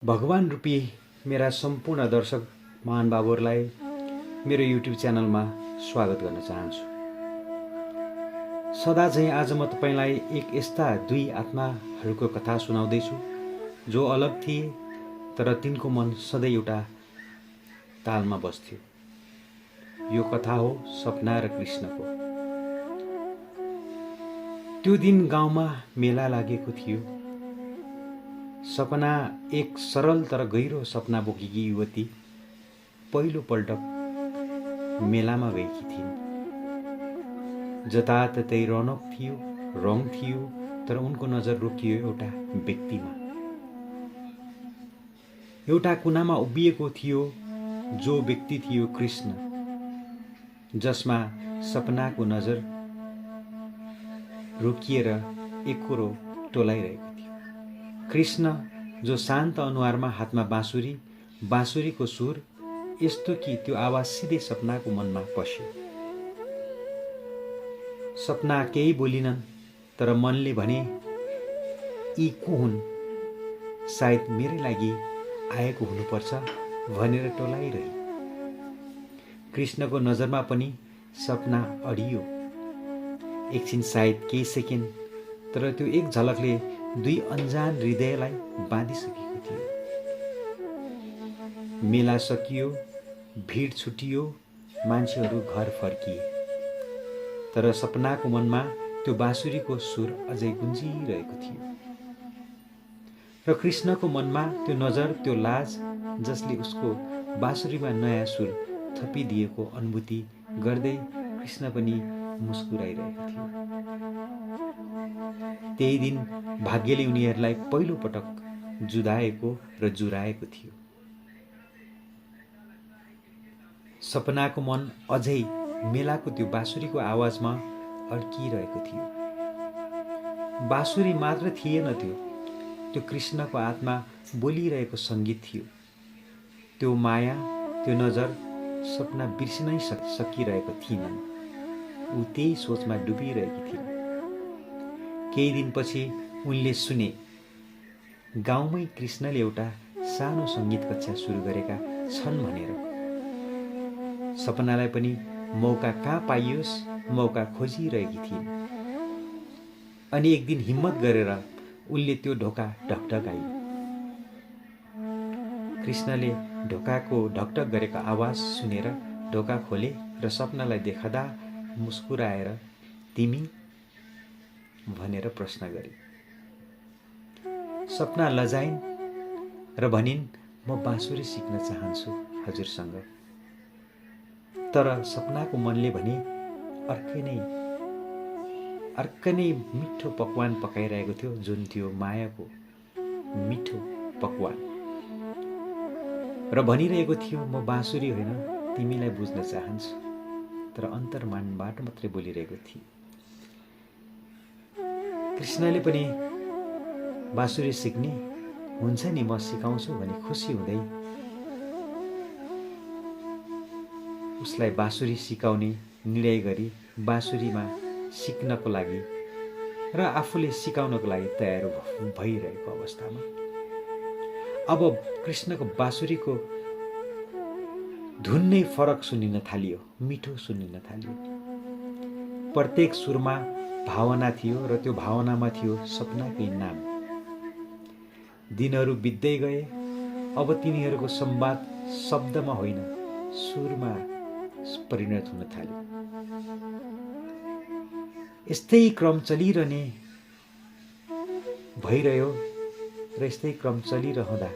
भगवान रूपी मेरा सम्पूर्ण दर्शक महानुभावहरूलाई मेरो युट्युब च्यानलमा स्वागत गर्न चाहन्छु। सदा चाहिँ आज म तपाईलाई एक यस्ता दुई आत्माहरूको कथा सुनाउँदैछु जो अलग थिए तर तिनको मन सधैँ एउटा तालमा बस्थ्यो। यो कथा हो सपना र कृष्णको। त्यो दिन गाउँमा मेला लागेको थियो। सपना एक सरल तर गहिरो सपना बोकेकी युवती पहिलो पल्ट मेलामा गएकी थिइन्। जताततै रौनक थियो, रङ थियो, तर उनको नजर रोकियो एउटा व्यक्तिमा। एउटा कुनामा उभिएको थियो जो व्यक्ति थियो कृष्ण, जसमा सपनाको नजर रोकिएर एकोरो टोलाइरहेको थियो। कृष्ण जो शान्त अनुहारमा हातमा बाँसुरीको सुर यस्तो कि त्यो आवाज सिधै सपनाको मनमा पस्यो। सपना केही बोलिनन्, तर मनले भने यी को हुन्, सायद मेरै लागि आएको हुनुपर्छ भनेर टोलाइरही। कृष्णको नजरमा पनि सपना अडियो। एकछिन, सायद केही सेकेन्ड, तर त्यो एक झलकले दुई अनजान हृदयलाई बाँधिसकेको थियो। मेला सकियो, भिड छुटियो, मान्छेहरू घर फर्किए, तर सपनाको मनमा त्यो बाँसुरीको सुर अझै गुन्जिरहेको थियो। र कृष्णको मनमा त्यो नजर, त्यो लाज जसले उसको बाँसुरीमा नयाँ सुर थपिदिएको अनुभूति गर्दै कृष्ण पनि मुस्कुराइरहेको थियो। त्यही दिन भाग्यले उनीहरूलाई पहिलो पटक जुदाएको र जुराएको थियो। सपनाको मन अझै मेलाको त्यो बाँसुरीको आवाजमा अड्किरहेको थियो। बाँसुरी मात्र थिएन, त्यो कृष्णको आत्मा बोलिरहेको सङ्गीत थियो। त्यो माया, त्यो नजर सपना बिर्सिनै सकिरहेको थिएनन्। ऊ त्यही सोचमा डुबिरहेकी थिइन्। केही दिनपछि उनले सुने गाउँमै कृष्णले एउटा सानो सङ्गीत कक्षा सुरु गरेका छन् भनेर। सपनालाई पनि मौका कहाँ पाइयोस्, मौका खोजिरहेकी थिइन्। अनि एक दिन हिम्मत गरेर उनले त्यो ढोका ढकढकाई। कृष्णले ढोकाको ढकढक गरेको आवाज सुनेर ढोका खोले र सपनालाई देखादा मुस्कुराएर तिमी भनेर प्रश्न गरे। सपना लजाइन् र भनिन्, म बाँसुरी सिक्न चाहन्छु हजुरसँग। तर सपनाको मनले भने अर्कै नै मिठो पकवान पकाइरहेको थियो, जुन थियो मायाको मिठो पकवान। र भनिरहेको थियो, म बाँसुरी होइन, तिमीलाई बुझ्न चाहन्छु। तर अन्तर्मनबाट मात्रै बोलिरहेको थिए। कृष्णले पनि बाँसुरी सिक्ने हुन्छ नि, म सिकाउँछु भनी खुसी हुँदै उसलाई बाँसुरी सिकाउने निर्णय गरी बाँसुरीमा सिक्नको लागि र आफूले सिकाउनको लागि तयार भइरहेको अवस्थामा अब कृष्णको बाँसुरीको धुन नै फरक सुनिन थालियो, मिठो सुनिन थालियो। प्रत्येक सुरमा भावना थियो र त्यो भावनामा थियो सपनाकै नाम। दिनहरू बित्दै गए। अब तिनीहरूको संवाद शब्दमा होइन, सुरमा परिणत हुन थाल्यो। यस्तै क्रम चलिरहने भइरह्यो र यस्तै क्रम चलिरहँदा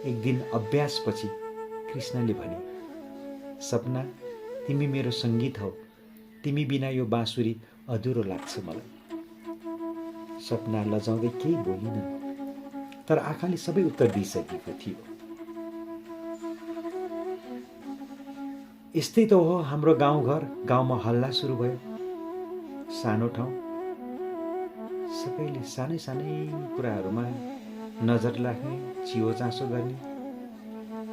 एक दिन अभ्यासपछि कृष्णले भने, सपना, तिमी मेरो सङ्गीत हौ, तिमी बिना यो बाँसुरी अधुरो लाग्छ मलाई। सपना लजाउँदै केही बोलिनन्, तर आँखाले सबै उत्तर दिइसकेको थियो। यस्तै त हो हाम्रो गाउँघर। गाउँमा हल्ला सुरु भयो। सानो ठाउँ, सबैले सानै सानै कुराहरूमा नजर लाग्ने, चियो चासो गर्ने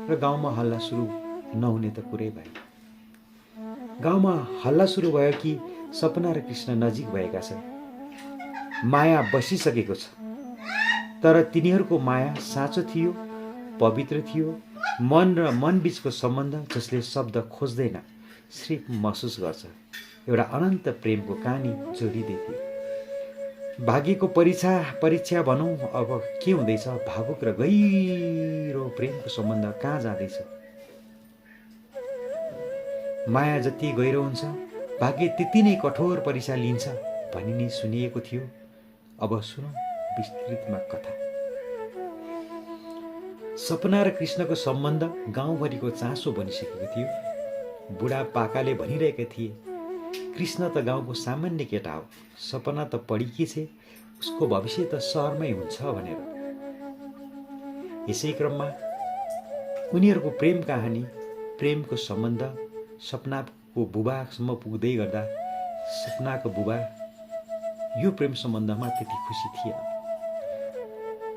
र गाउँमा हल्ला सुरु नहुने त कुरै भयो। गाउँमा हल्ला सुरु भयो कि सपना र कृष्ण नजिक भएका छन्। माया बसिसकेको छ, तर तिनीहरूको माया साँचो थियो पवित्र थियो। मन र मन बीचको सम्बन्ध जसले शब्द खोज्दैन, सिर्फ महसुस गर्छ, एउटा अनन्त प्रेमको कहानी जोडिँदै थियो। भाग्यको परीक्षा भनौँ अब के हुँदैछ? भावुक र गहिरो प्रेमको सम्बन्ध कहाँ जाँदैछ? माया जति गहिरो हुन्छ, भाग्य त्यति नै कठोर परीक्षा लिन्छ भनिने सुनिएको थियो। अब सुनौँ विस्तृतमा कथा। सपना र कृष्णको सम्बन्ध गाउँभरिको चासो बनिसकेको थियो। बुढापाकाले भनिरहेका थिए, कृष्ण त गाउँको सामान्य केटा हो, सपना त पढिकी छे, उसको भविष्य त सहरमै हुन्छ भनेर। यसै क्रममा उनीहरूको प्रेम कहानी, प्रेमको सम्बन्ध सपनाको बुबासम्म पुग्दै गर्दा सपनाको बुबा यो प्रेम सम्बन्धमा त्यति खुसी थिएन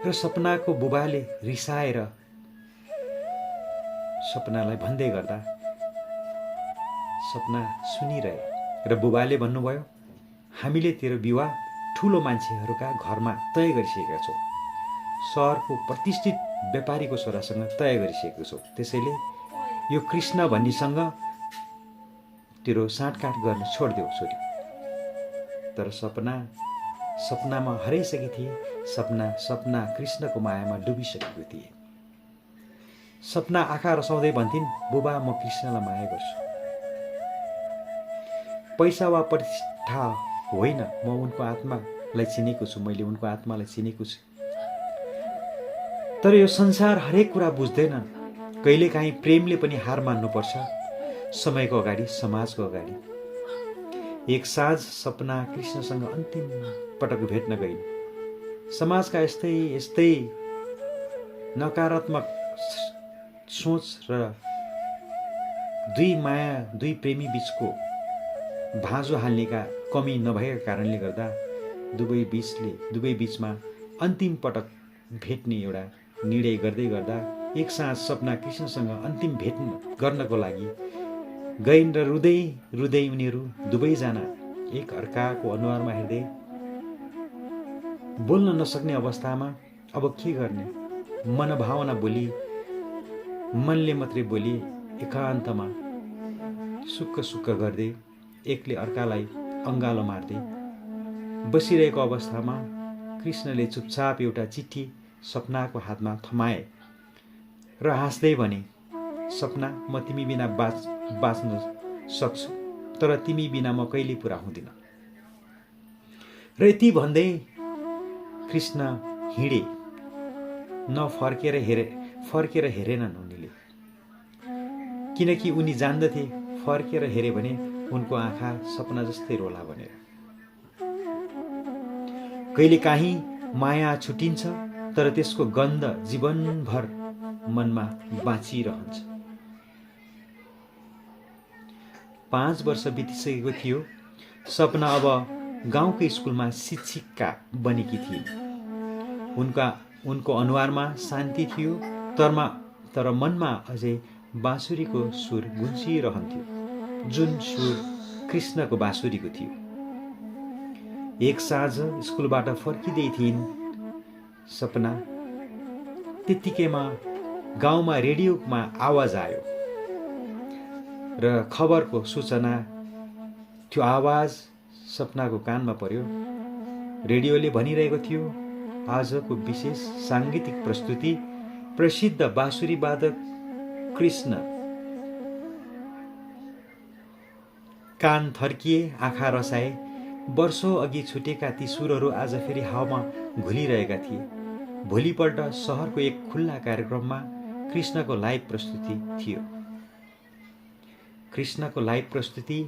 र सपनाको बुबाले रिसाएर सपनालाई भन्दै गर्दा सपना सुनिरहे र बुबाले भन्नुभयो, हामीले तेरो विवाह ठुलो मान्छेहरूका घरमा तय गरिसकेका छौँ, सहरको प्रतिष्ठित व्यापारीको छोरासँग तय गरिसकेको छौँ, त्यसैले यो कृष्ण भन्नेसँग तेरो साँठगाँठ गर्न छोडिदेऊ छोरी। तर सपनामा हराइसकेकी थिए। सपना कृष्णको मायामा डुबिसकेको थिए। सपना आँखा रसाउँदै भन्थिन्, बुबा म कृष्णलाई माया गर्छु। पैसा वा प्रतिष्ठा होइन, म उनको आत्मालाई चिनेको छु, मैले उनको आत्मालाई चिनेको छु। तर यो संसार हरेक कुरा बुझ्दैन। कहिलेकाहीँ प्रेमले पनि हार मान्नुपर्छ, समयको अगाडि, समाजको अगाडि। एक साँझ सपना कृष्णसँग अन्तिम पटक भेट्न गइन्। समाजका यस्तै नकारात्मक सोच र दुई प्रेमी बीचको भाँजो हाल्नेका कमी नभएका कारणले गर्दा दुवै बीचमा अन्तिम पटक भेट्ने एउटा निर्णय गर्दै गर्दा एक साँझ सपना कृष्णसँग अन्तिम भेट गर्नको लागि गइन् र रुँदै उनीहरू दुवैजना एक अर्काको अनुहारमा हेर्दै बोल्न नसक्ने अवस्थामा अब के गर्ने, मनभावना बोली, मनले मात्रै बोली, एकान्तमा सुक्क गर्दै एकले अर्कालाई अङ्गालो मार्दै बसिरहेको अवस्थामा कृष्णले चुपचाप एउटा चिठी सपनाको हातमा थमाए र हाँस्दै भने, सपना म तिमी बिना बाँच्न सक्छु, तर तिमी बिना म कहिले पुरा हुँदिन। र यति भन्दै कृष्ण हिँडे। फर्केर हेरेनन् उनीले, किनकि उनी जान्दथे फर्केर हेरे भने उनको आँखा सपना जस्तै रोला भनेर। कहिलेकाहीँ माया छुटिन्छ, तर त्यसको गन्ध जीवनभर मनमा बाँचिरहन्छ। 5 वर्ष बितिसकेको थियो। सपना अब गाउँकै स्कुलमा शिक्षिका बनेकी थिइन्। उनको अनुहारमा शान्ति थियो, तर मनमा अझै बाँसुरीको सुर गुन्जिरहन्थ्यो, जुन सुर कृष्णको बाँसुरीको थियो। एक साँझ स्कुलबाट फर्किँदै थिइन् सपना, त्यत्तिकैमा गाउँमा रेडियोमा आवाज आयो र खबरको सूचना। त्यो आवाज सपनाको कानमा पर्यो। रेडियोले भनिरहेको थियो, आजको विशेष साङ्गीतिक प्रस्तुति प्रसिद्ध बाँसुरी वादक कृष्ण। कान थर्किए, आँखा रसाए। वर्षौं अघि छुटेका ती सुरहरू आज फेरि हावामा घुलिरहेका थिए। भोलिपल्ट सहरको एक खुल्ला कार्यक्रममा कृष्णको लाइभ प्रस्तुति थियो। कृष्णको लाइभ प्रस्तुतिको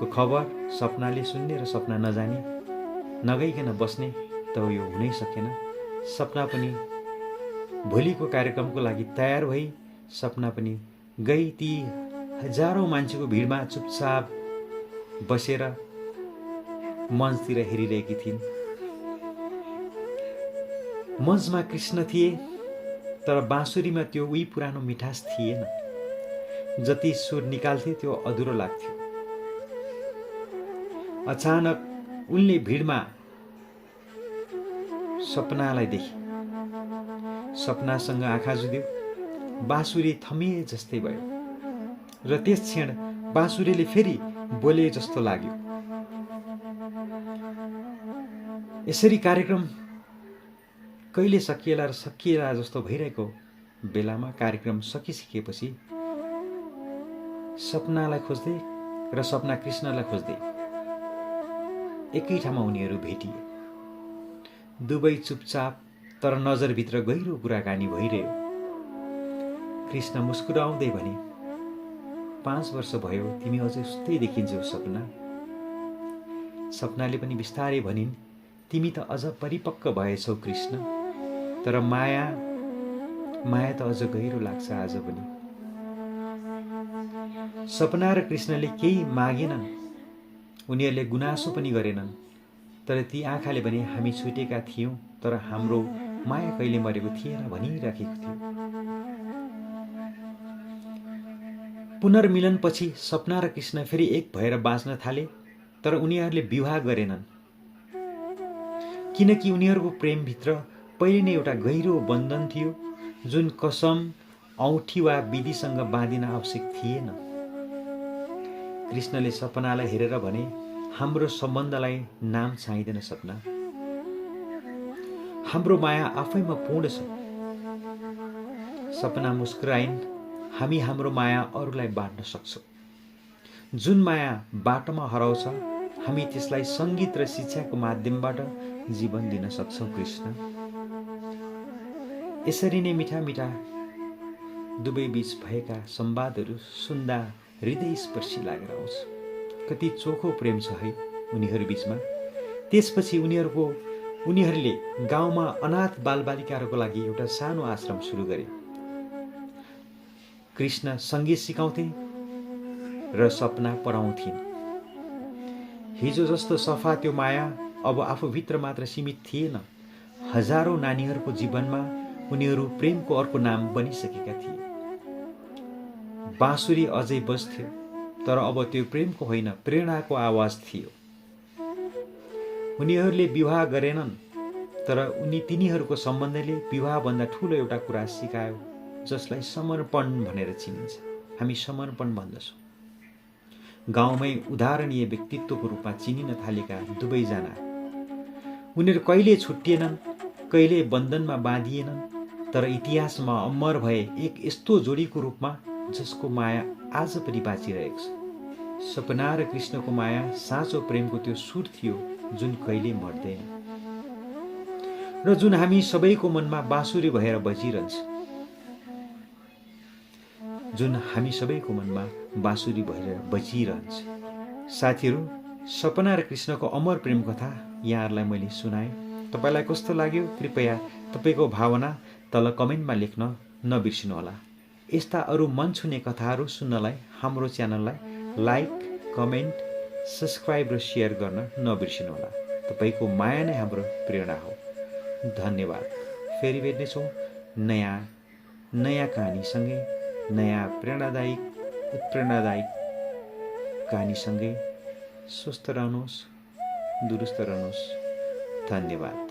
खबर सपनाले सुन्ने र सपना नजाने, नगइकन बस्ने त यो हुनै सकेन। सपना पनि भोलिको कार्यक्रमको लागि तयार भई सपना पनि गई। ती हजारौं मान्छेको भिडमा चुपचाप बसेर मञ्चतिर हेरिरहेकी थिइन्। मञ्चमा कृष्ण थिए, तर बाँसुरीमा त्यो उही पुरानो मिठास थिएन। जति सुर निकाल्थे त्यो अधुरो लाग्थ्यो। अचानक उनले भिडमा सपनालाई देखे। सपनासँग आँखा जुध्यो, बाँसुरी थमिए जस्तै भयो र त्यस क्षण बाँसुरीले फेरि बोले जस्तो लाग्यो। यसरी कार्यक्रम कहिले सकिएला र सकिएला जस्तो भइरहेको बेलामा कार्यक्रम सकिसकेपछि सपनालाई खोज्दै र सपना कृष्णलाई खोज्दै एकै ठाउँमा उनीहरू भेटिए। दुवै चुपचाप तर नजरभित्र गहिरो कुराकानी भइरह्यो। कृष्ण मुस्कुराउँदै भने, 5 वर्ष भयो तिमी अझै उस्तै देखिन्छौ सपना। सपनाले पनि बिस्तारै भनिन्, तिमी त अझ परिपक्व भएछौ कृष्ण, तर माया त अझ गहिरो लाग्छ आज पनि। सपना र कृष्णले केही मागेनन्, उनीहरूले गुनासो पनि गरेनन्, तर ती आँखाले भने हामी छुटेका थियौँ तर हाम्रो माया कहिले मरेको थिएन भनिराखेको थियो। पुनर्मिलनपछि सपना र कृष्ण फेरि एक भएर बाँच्न थाले, तर उनीहरूले विवाह गरेनन्, किनकि उनीहरूको प्रेमभित्र पहिले नै एउटा गहिरो बन्धन थियो जुन कसम, औँठी वा विधिसँग बाँधिन आवश्यक थिएन। कृष्णले सपनालाई हेरेर भने, हाम्रो सम्बन्धलाई नाम चाहिँदैन सपना, हाम्रो माया आफैमा पूर्ण छ। सपना मुस्कुराइन्, हामी हाम्रो माया अरूलाई बाँड्न सक्छौँ। जुन माया बाटोमा हराउँछ हामी त्यसलाई सङ्गीत र शिक्षाको माध्यमबाट जीवन दिन सक्छौँ कृष्ण। यसरी नै मिठा मिठा दुवै बीच भएका संवादहरू सुन्दा हृदयस्पर्शी लागेर आउँछ। कति चोखो प्रेम छ है उनीहरू बीचमा। त्यसपछि उनीहरूले गाउँमा अनाथ बालबालिकाहरूको लागि एउटा सानो आश्रम सुरु गरे। कृष्ण सङ्गीत सिकाउँथे र सपना पढाउँथिन्। हिजो जस्तो सफा त्यो माया अब आफूभित्र मात्र सीमित थिएन। हजारौं नानीहरूको जीवनमा उनीहरू प्रेमको अर्को नाम बनिसकेका थिए। बाँसुरी अझै बज्थ्यो, तर अब त्यो प्रेमको होइन, प्रेरणाको आवाज थियो। उनीहरूले विवाह गरेनन्, तर तिनीहरूको सम्बन्धले विवाहभन्दा ठुलो एउटा कुरा सिकायो, जसलाई समर्पण भनेर चिनिन्छ। हामी समर्पण भन्दछौँ। गाउँमै उदाहरणीय व्यक्तित्वको रूपमा चिनिन थालेका दुवैजना, उनीहरू कहिले छुट्टिएनन्, कहिले बन्धनमा बाँधिएनन्, तर इतिहासमा अमर भए एक यस्तो जोडीको रूपमा जसको माया आज पनि बाँचिरहेको छ। सपना र कृष्णको माया साँचो प्रेमको त्यो सुर थियो जुन कहिले मर्दैन र जुन हामी सबैको मनमा बाँसुरी भएर बजिरहन्छ। साथीहरू, सपना र कृष्णको अमर प्रेम कथा यहाँहरूलाई मैले सुनाएँ। तपाईँलाई कस्तो लाग्यो? कृपया तपाईँको भावना तल कमेन्टमा लेख्न नबिर्सिनुहोला। यस्ता अरू मन छुने कथाहरू सुन्नलाई हाम्रो च्यानललाई लाइक, कमेन्ट, सब्सक्राइब र सेयर गर्न नबिर्सिनुहोला। तपाईँको माया नै हाम्रो प्रेरणा हो। धन्यवाद। फेरि भेट्नेछौँ नयाँ कहानीसँगै, नयाँ उत्प्रेरणादायक कहानीसँगै। स्वस्थ रहनुहोस्, दुरुस्त रहनुहोस्। धन्यवाद।